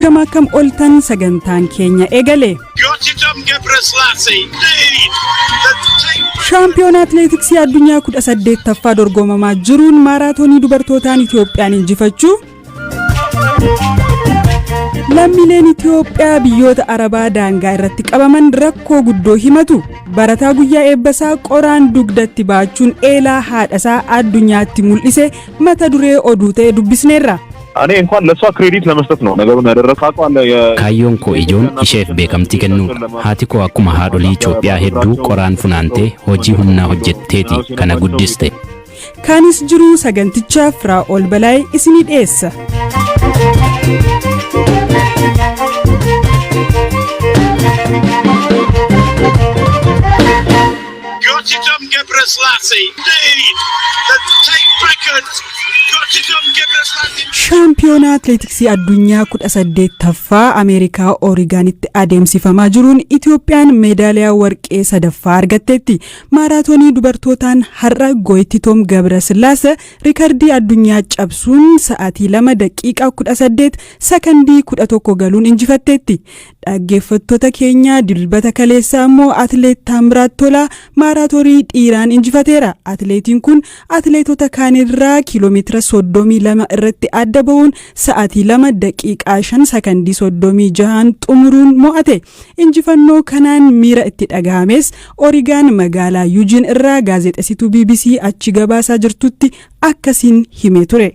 Akkam akkam oltan, sagantaan keenya eegale. Gotytom Gebreslase lead the Shaampiyoona atileetiksii addunyaa 18ffaa dorgomamaa jiruun maaraatoonii dubartootaan Itiyoophiyaan injifachuu. Lammiileen Itiyoophiyaa biyyoota Arabaa daangaa irratti qabaman rakkoo guddoo himatu. Barataa guyyaa eebbasaa qoraan dugdatti baachuun eelaa haadhasaa addunyaatti mul'ise mata duree oduu ta'e dubbisneerra. እኔ እንኳን ለእሷ ክሬዲት ለመስጠት ነው ነገሩን ያደረግኩት። ታውቀዋለህ። Kaayyoon koo ijoon isheef beekamtii kennuudha. Haati koo akkuma haadholii Itoophiyaa hedduu qoraan funaantee hojii humnaa hojjetteeti kana guddiste. Kaanis jiruu saganticha Firaa'ol Balaay isinii dhiyeessa. Gotytom Gebreslase lead the tape record. Gotytom Gebreslase. Shaampiyoona atileetiksii addunyaa 18ffaa Ameerikaa Oorigaanitti adeemsifamaa jiruun Itiyoophiyaan meedaaliyaa warqee sadaffaa argatteetti. Maaraatoonii dubartootaan har'a Goytitoom Gabrasillaase riikardii addunyaa cabsuun sa'aatii 2 daqiiqaa 18 sakandii 11 galuun injifatteetti. Dhaggeeffattoota keenya, Dilbata kaleessaa immoo atileet Taamiraat Tolaa maaraatoonii dhiiraan injifateera. Atileetiin kun atileetota kaanirraa kiiloomeetira 32 irratti adda bahuun sa'aatii 2 daqiiqaa 5 sakandii 36n xumuruun mo'ate. Injifannoo kanaan miira itti dhagahames Origaan magaalaa Yuujin irraa gaazexeessituu BBC achi gabaasaa jirtutti akkasiin himee ture.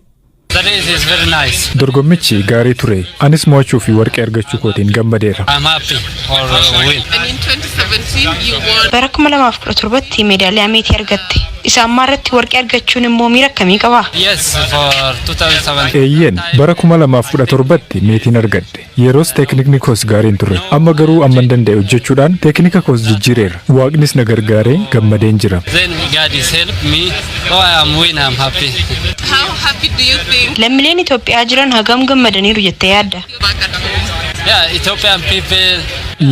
The race is very nice. Dorgommichi gaarii ture. Anis mo'achuu fi warqee argachuu kootiin gammadeera. I'm happy for win. And in 2017, you won Bara 2017tti meedaaliyaa meetii argatte. Isa ammaa irratti warqee argachuun immoo miira akkamii qaba? Yes, for 2017. Eeyyeen, bara 2017tti meetiin argadhe. Yeroos teeknikni koos gaariin ture. Amma garuu amman danda'e hojjechuudhaan teeknika koos jijjiireera. Waaqnis na gargaaree gammadeen jira. Then God is help me. Oh, I am win. I'm happy. How happy do you think Lammiileen Itoophiyaa jiran hagam gammadaniiru jettee yaadda? Back at home? Yeah, Ethiopian people.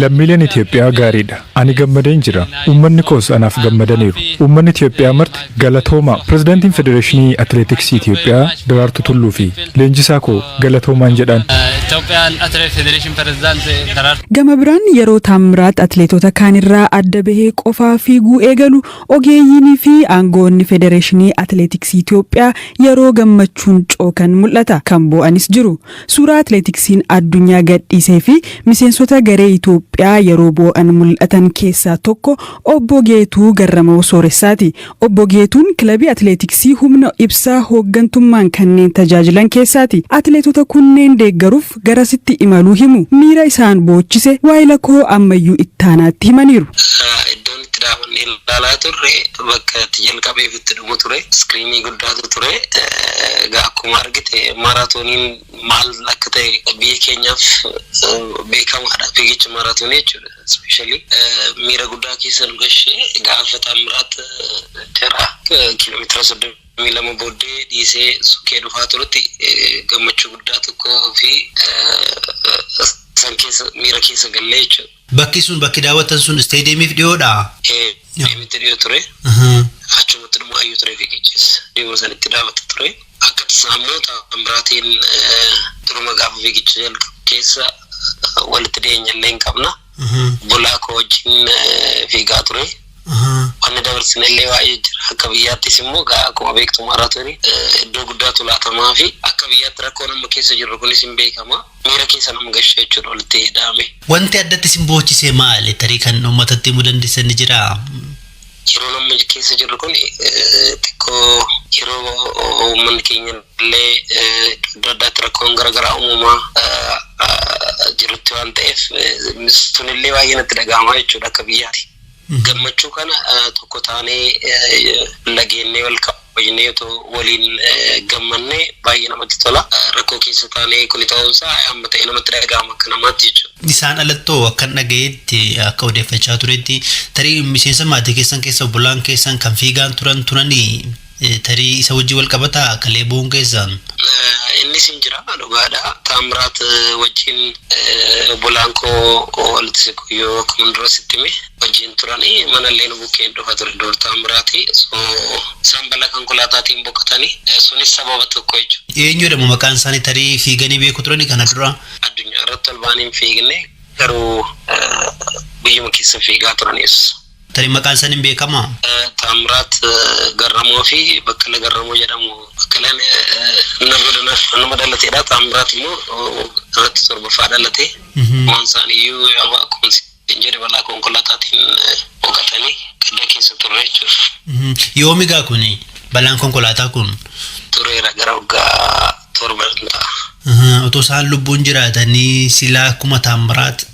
Lammiileen Itoophiyaa gaariidha. Ani gammadeen jira. Uummanni koos anaaf gammadaniiru. Uummanni Itoophiyaa marti galatoomaa. Pirezidaantiin Federeeshinii Atileetiksii Itoophiyaa Daraartuu Tulluu fi leenjisaa koo galatoomaan jedhaan. Ethiopian Athlete Federation President Darartu. Gama biraan yeroo Taamiraat atileetota kaanirraa adda bahee qofaa fiiguu eegalu, ogeeyyiinii fi aangoonni Federeeshinii Atileetiksii Itoophiyaa yeroo gammachuun cookan mul'ata. Kan boo'anis jiru. Suuraa atileetiksiin addunyaa gadhiisee fi miseensota garee Itoophiyaa yeroo boo'an mul'atan keessaa tokko obbo Geetuu Garramoo Sooressaati. Obbo Geetuun kilabii atileetiksii Humna Ibsaa hooggantummaan kanneen tajaajilan keessaati. Atileetota kunneen deeggaruuf garasitti imaluu himu. Miira isaan boochise waayila koo Ammayyuu Ittaanaatti himaniiru. Iddoon itti dhaabannee ilaalaa turre bakka itti jalqabeef itti dhumu ture. Iskiriinii guddaatu ture. Egaa akkuma argite maaraatooniin maal akka ta'e biyya keenyaaf beekamaadha. Fiigicha maaraatoonii jechuudha. Especially miira guddaa keessa nu gashee gaafa Taamiraat jara kiiloomeetira 32 booddee dhiisee sukkee dhufaa turutti gammachuu guddaa tokkoo fi san keessa miira keessa gallee jechuudha. Bakki sun, bakki daawwattan sun isteediyeemiif dhiyoodha? Deemitti dhiyoo ture. Achumatti dhumaayyuu ture fiigichis. Dhiyoo sanitti daawwata ture. Akka tasaa immoo Taamiraatiin duruma gaafa fiigicha jalqabu keessa walitti dhiyeenya illee hin qabna. Bulaa koo wajjin fiigaa ture. Wanni dabarsine illee baay'ee jira. Akka biyyaattis immoo akkuma beektu maaraatoonii iddoo guddaatu laatamaa fi akka biyyaatti rakkoon amma keessa jirru kunis hin beekama. Miira keessa nama gasha jechuudha walitti hidhaame. Wanti addatti isin boochise maali? Tarii kan uummatatti himuu dandeessan ni jiraa? Yeroo amma keessa jirru kun xiqqoo yeroo uummanni keenya illee iddoo addaatti rakkoon garaagaraa uumamaa jirutti waan ta'eef, sunillee baay'ee natti dhaga'ama jechuudha akka biyyaatti. Gammachuu kana tokko taanee lageennee wal kabajnee otoo waliin gammannee baay'ee namatti tola. Rakkoo keessa taanee kuni ta'uunsaa amma ta'e namatti dhaga'ama akka namaatti jechuudha. Isaan alattoo akkan dhagayetti, akka odeeffachaa turetti, tarii miseensa maatii keessan keessa obbolaan keessan kan fiigaan turan turanii, tarii isa wajjin wal qabataa kalee bu'uun keessan? Innis hin jira, dhugaadha. Taamiraat wajjin obbolaan koo walitti siqu yoo akkuma dura sitti hime wajjin turanii, manallee nu bukkeen dhufa ture dur Taamiraati. So isaan balaa konkolaataatiin boqotanii, sunis sababa tokko jechuudha. Eenyu jedhamu maqaan isaanii? Tarii fiiganii beeku turanii kana dura? Addunyaa irratti ol ba'anii hin fiigne, garuu biyyuma keessa fiigaa turanis. Tarii maqaan isaanii hin beekamaa? Taamiraat Garramoo fi Baqqala Garramoo jedhamu. Baqqalaan nama dhalateedha. Taamiraat immoo irratti torbaffaa dhalate. Waan isaaniiyyuu akkuma hin jedhe balaa konkolaataatiin boqotanii gadda keessa turre jechuudha. Yoomi gaa kuni balaan konkolaataa kun? Tureera, gara waggaa 7 ta'a. Otoo isaan lubbuun jiraatanii silaa akkuma Taamiraat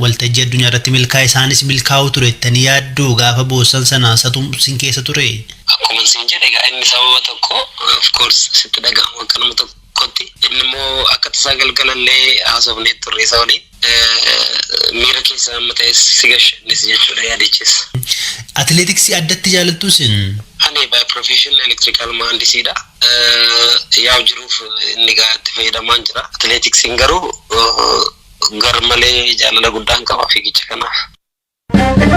waltajjii addunyaa irratti milkaa'e isaanis milkaa'uu ture jettanii yaadduu? Gaafa boossan sana satu sin keessa ture? Akkuma sin jedhe egaa, inni sababa tokko of course sitti dhaga'amu akka nama tokkotti, inni immoo akka tasaa galgalallee haasofnee turre isa waliin, miira keessa amma ta'e si gashannis jechuudha yaadichis. Atileetiksii addatti jaalattu isin? Ani by profession electrical mahandisiidha. Yaa'u jiruuf inni gaa itti fayyadamaan jira. Atileetiksiin garuu gar malee jaalala guddaan qaba fiigicha kanaaf.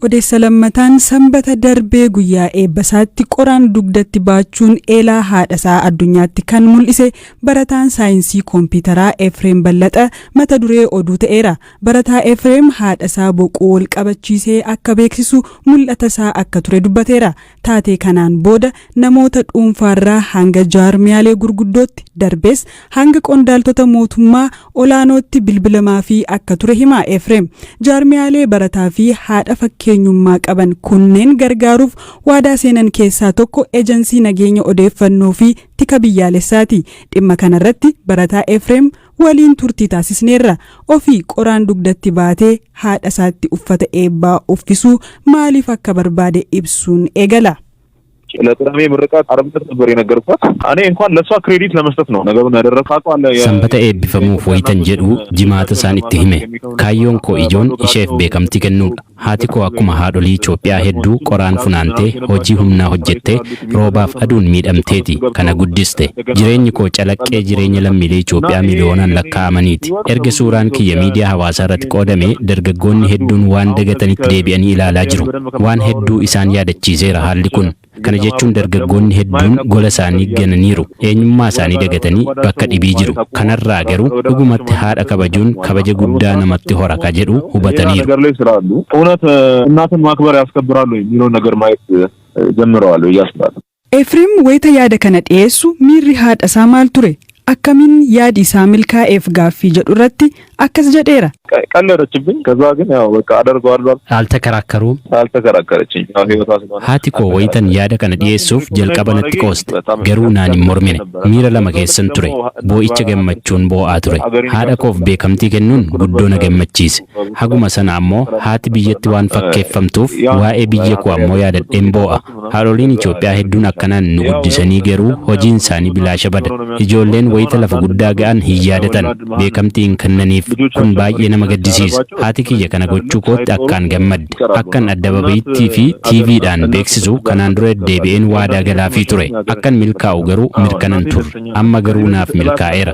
Odeessa lammataan, Sanbata darbee guyyaa eebbasaatti qoraan dugdatti baachuun eelaa haadhasaa addunyaatti kan mul'ise barataan saayinsii koompitaraa Efreem Ballaxa mata duree oduu ta'eera. Barataa Efreem haadhasaa boquu wal qabachiisee akka beeksisu mul'ata isaa akka ture dubbateera. Taatee kanaan booda namoota dhuunfaarraa hanga jaarmiyaalee gurguddootti, darbees hanga qondaaltota mootummaa olaanootti bilbilamaa fi akka ture hima Efreem. Jaarmiyaalee barataa fi haadha fakkeenyummaa qaban kunneen gargaaruuf waadaa seenan keessaa tokko Ejensii Nageenya Odeeffannoo fi Tika Biyyaalessaati. Dhimma kanarratti barataa Efreem waliin turtii taasisneerra. Ofii qoraan dugdatti baatee haadha isaatti uffata eebbaa uffisuu maaliif akka barbaade ibsuun eegala. ለቅዳሜ ምርቃት ዓርብ ዕለት ነበር የነገርኳት። እኔ እንኳን ለእሷ ክሬዲት ለመስጠት ነው ነገሩን ያደረግኩት። ታውቀዋለህ። Sanbata eebbifamuuf wayitan jedhu Jimaata isaan itti hime. Kaayyoon koo ijoon isheef beekamtii kennuudha. Haati koo akkuma haadholii Itoophiyaa hedduu qoraan funaantee, hojii humnaa hojjettee, roobaaf aduun miidhamteeti kana guddiste. Jireenyi koo calaqqee jireenya lammiilee Itoophiyaa miliyoonaan lakkaa'amaniiti. Erga suuraan kiyya miidiyaa hawaasaa irratti qoodame dargaggoonni hedduun waan dagatanitti deebi'anii ilaalaa jiru. Waan hedduu isaan yaadachiiseera haalli kun. Kana jechuun dargaggoonni hedduun gola isaanii gananiiru. Eenyummaa isaanii dagatanii bakka dhibii jiru. Kanarraa garuu dhugumatti haadha kabajuun kabaja guddaa namatti hora ka jedhu hubataniiru. ነገር ላይ ስላሉ እውነት እናትን ማክበር ያስከብራሉ የሚለውን ነገር ማየት ጀምረዋል ብዬ አስባለሁ። Efreem wayita yaada kana dhiyeessu miirri haadha isaa maal ture? Akkamiin yaadi isaa milkaa'eef gaaffii jedhu irratti akkas jedheera. ቀለደችብኝ። ከዛ ግን ያው በቃ አደርገዋለሁ። አልተከራከሩም? አልተከራከረችኝ። ያው ህይወቷ ስለሆነ Haati koo wayitan yaada kana dhiyeessuuf jalqaba natti qooste. Garuu naan hin mormine. Miira lama keessan ture. Boo'icha gammachuun boo'aa ture. Haadha koof beekamtii kennuun guddoo na gammachiise. Haguma sana ammoo haati biyyatti waan fakkeeffamtuuf waa'ee biyya koo ammoo yaadadheen boo'a. Haadholiin Itoophiyaa hedduun akkanaan nu guddisanii garuu hojiin isaanii bilaasha bada. Ijoolleen wayita lafa guddaa ga'an hin yaadatan. Beekamtii hin kennaniif. Kun baay'ee nama gaddisiisa. Haati kiyya kana gochuu kootti akkaan gammadde. Akkan addababayiittii fi TVdhaan beeksisu kanaan dura deebi'een waadaa galaafii ture. Akkan milkaa'u garuu mirkanan turre. Amma garuu naaf milkaa'eera.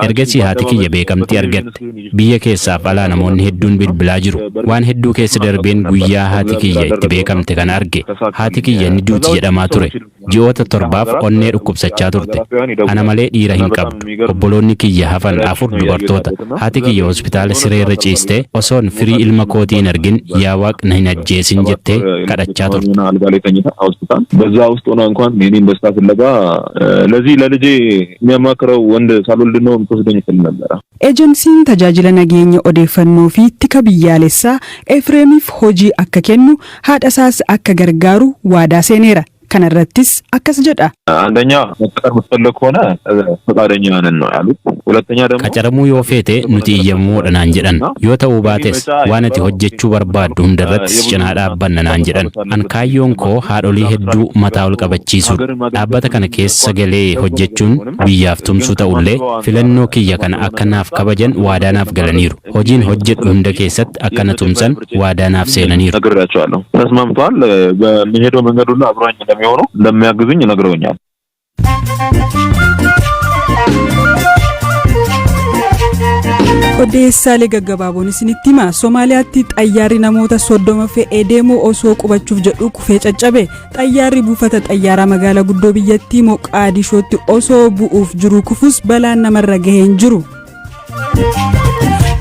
Ergasii haati kiyya beekamtii argatte. Biyya keessaaf alaa namoonni hedduun bilbilaa jiru. Waan hedduu keessa darbeen guyyaa haati kiyya itti beekamte kana arge. Haati kiyya ni duuti jedhamaa ture. Ji'oota 7f onnee dhukkubsachaa turte. Ana malee dhiira hin qabdu. Obboloonni kiyya hafan afur dubartoota. Haati kiyya hospitaala sireerra ciistee osoon firii ilma kootii hin argin yaa Waaq na hin ajjeesin jettee kadhachaa turte. አልጋ ላይ ተኝታ ሆስፒታል በዛ ውስጥ ሆና እንኳን የኔን ደስታ ፍለጋ ለዚህ ለልጄ የሚያማክረው ወንድ ሳልወልድ ነው የምትወስደኝ ስል ነበረ። Ejensiin Tajaajila Nageenya Odeeffannoo fi Tika Biyyaalessaa Efreemiif hojii akka kennu, haadha isaas akka gargaaru waadaa seeneera. Kana irrattis akkas jedha. አንደኛ መቀጠር የምትፈልግ ከሆነ ፈቃደኛ ነን ነው ያሉት። ሁለተኛ ደግሞ Qacaramuu yoo feete nuti iyyamamoodha naan jedhan. Yoo ta'uu baates waan ati hojjechuu barbaaddu hundarratti si cinaa dhaabbanna naan jedhan. An kaayyoon koo haadholii hedduu mataa ol qabachiisuudha. Dhaabbata kana keessa galee hojjechuun biyyaaf tumsuu ta'ullee filannoo kiyya kana akka naaf kabajan waadaa naaf galaniiru. Hojiin hojjedhu hunda keessatti akka na tumsan waadaa naaf seenaniiru. ነግሬያቸዋለሁ። ተስማምተዋል። በሚሄደው መንገድ ሁሉ አብረውኝ እንደሚሆኑ እንደሚያግዙኝ ነግረውኛል። Odeessaalee gaggabaaboon isinitti hima. Somaaliyaatti xayyaarri namoota 30 fe'ee deemu osoo qubachuuf jedhu kufee caccabe. Xayyaarri buufata xayyaaraa magaalaa guddoo biyyattii Moqaadishootti osoo bu'uuf jiru kufus balaan namarra gahee hin jiru.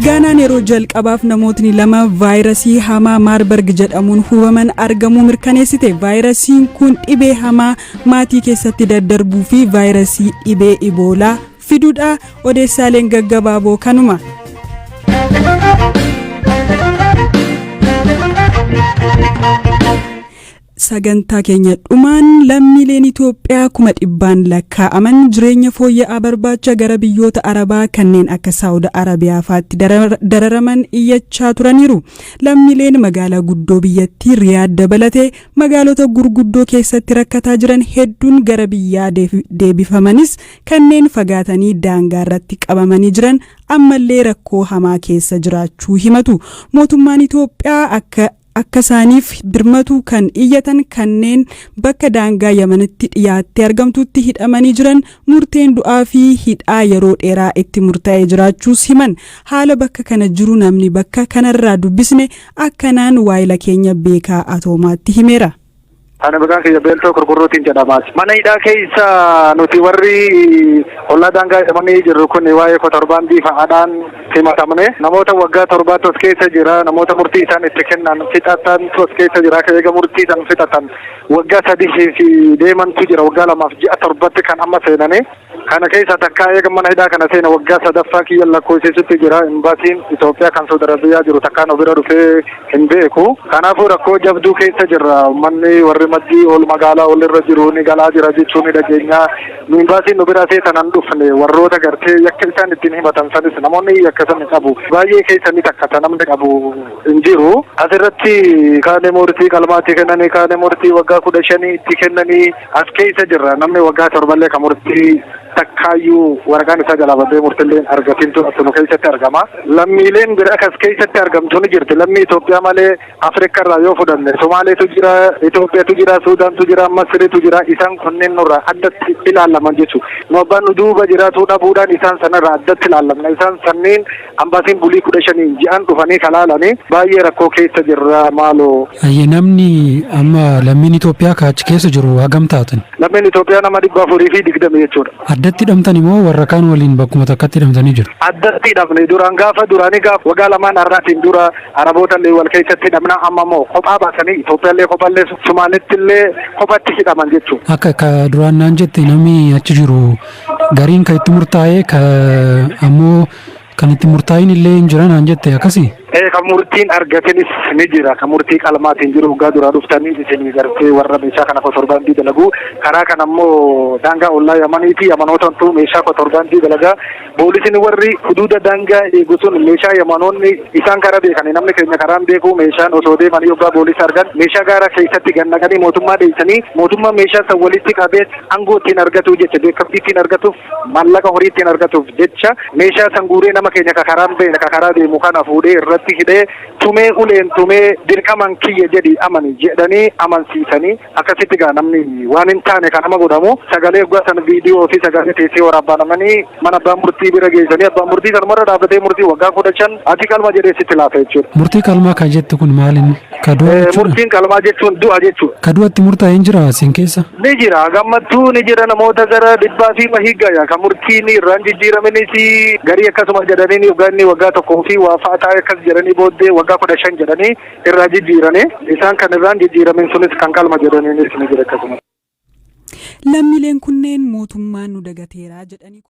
Gaanaan yeroo jalqabaaf namootni lama vaayirasii hamaa Maarbarg jedhamuun hubaman argamuu mirkaneessite. Vaayirasiin kun dhibee hamaa maatii keessatti daddarbuu fi vaayirasii dhibee iboolaa fiduudha. Odeessaaleen gaggabaaboo kanuma. Sagantaa keenya dhumaan lammiileen Itoophiyaa 100,000n lakkaa'aman jireenya fooyya'aa barbaacha gara biyyoota Arabaa kanneen akka Saawud Arabiyaa fa'aatti dararaman iyyachaa turaniiru. Lammiileen magaalaa guddoo biyyattii Riyaad dabalatee magaalota gurguddoo keessatti rakkataa jiran hedduun gara biyyaa deebifamanis, kanneen fagaatanii daangaa irratti qabamanii jiran ammallee rakkoo hamaa keessa jiraachuu himatu. Mootummaan Itoophiyaa akka isaaniif birmatu kan iyyatan kanneen bakka daangaa Yamanitti dhiyaattee argamtutti hidhamanii jiran murteen du'aa fi hidhaa yeroo dheeraa itti murtaa'ee jiraachuus himan. Haala bakka kana jiru namni bakka kanarraa dubbisne akkanaan waayila keenya Beekaa Atoomaatti himeera. Ani maqaan kiyya Beeltoo Qurqurruutiin jedhamaati. Mana hidhaa keessa nuti warri ollaa daangaa hidhamanii jirru kun waa'ee kotorbaandii fa'aadhaan himatamne. Namoota waggaa 7tti of keessa jira. Namoota murtii isaan itti kennan fixatantu of keessa jira. Eega murtii isaan fixatan waggaa 3 fi deemantu jira. Waggaa 2f ji'a 7tti kan amma seenanii. Kana keessa takkaa eega mana hidhaa kana seena waggaa sadaffaa kiyya lakkoofsisutti jira. Imbaasiin Itoophiyaa kan Saudi Arabiyaa jiru takkaan of bira dhufee hin beeku. Kanaafuu rakkoo jabduu keessa jirra. Uummanni warri maddii ol magaalaa ol irra jiru ni galaa jira jechuun ni dhageenya. Nu imbaasiin nu bira seetan hin dhufne, warroota gartee yakka isaan ittiin himatan sanis namoonni yakka san qabu. Baay'ee keessa ni takkata, namni qabu hin jiru. Asirratti kaane murtii qalmaatti kennanii, kaane murtii waggaa 15 itti kennanii as keessa jirra. Namni waggaa 7llee kan murtii takkaayyuu waraqaan isaa jalaa badee murtillee argatintu asuma keessatti argama. Lammiileen bira kas keessatti argamtu ni jirti. Lammii Itoophiyaa malee Afrikaa irraa yoo fudhanne Somaaleetu jira, Itoophiyaatu jira, Suudaantu jira, Masiriitu jira. Isaan kunneen nurraa addatti ilaalaman jechuudha. Nu abbaan nu duuba jiraatu dhabuudhaan isaan sanarraa addatti ilaalamna. Isaan sanniin ambaasiin bulii 15 ji'an dhufanii kalaalanii baay'ee rakkoo keessa jirra maaloo. Ayye, namni amma lammiin Itoophiyaa ka achi keessa jiru hagam taatan? Lammiin Itoophiyaa nama 420 jechuudha. Addatti hidhamtan immoo warra kaan waliin bakkuma takkatti hidhamtanii jiru? Addatti hidhamne. Duraan gaafa duraanii gaafa waggaa 2n har'aatiin dura Araboota illee wal keessatti hidhamna, amma immoo kophaa baasanii Itoophiyaa illee kophallee Somaalitti illee kophatti hidhaman jechuudha. Akka ka duraan naan jette, namni achi jiru gariin ka itti murtaa'e, ka ammoo kan itti murtaa'in illee hin jira naan jette, akkasii? Ee, kan murtiin argatinis ni jira. Kan murtii qalmaatiin jiru waggaa duraa dhuftanii isin gartee warra meeshaa kana kotorbaandii dalagu. Karaa kana immoo daangaa ollaa Yamanii fi Yamanootantu meeshaa kotorbaandii dalagaa. Poolisiin warri huduuda daangaa eegu sun meeshaa Yamanoonni isaan karaa beekanii, namni keenya karaan beeku, meeshaan osoo deemanii yoggaa poolisa argan meeshaa gaara keessatti gannaqanii mootummaa dheessanii, mootummaa meeshaa san walitti qabee aangoo ittiin argatu jecha, beekamtii ittiin argatuuf, maallaqa horii ittiin argatuuf jecha meeshaa san guuree nama keenya ka karaan beekne, ka karaa deemu kana fuudhee irratti hidhee tumee, uleen tumee, dirqaman kiyya jedhi amani jedhanii amansiisanii, akkasitti gaa namni waan hin taane kan nama godhamu, sagalee waggaa san viidiyoo fi sagalee teessee waraabbanamanii mana abbaa murtii bira geessanii, abbaan murtii sanumarra dhaabbatee murtii waggaa 15 ati qalma jedhee sitti laata jechuudha. Murtii qalmaa kan jettu kun maal inni? Ka du'a jechuudha? Murtiin qalmaa jechuun du'a jechuudha. Ka du'atti murtaa'e hin jira isin keessa? Ni jira, gammattuu ni jira, namoota gara dhibbaa fi wahii gaya kan murtiin irraan jijjiiraminis, garii akkasuma jedhanii waggaa inni waggaa tokkoo fi waa fa'a taa'e akkas jedhanii booddee waggaa 15 jedhanii irraa jijjiiranii, isaan kan irraan jijjiiramin sunis kan qalma jedhaniinis ni jira akkasuma. Lammiileen kunneen mootummaan nu dagateera jedhanii.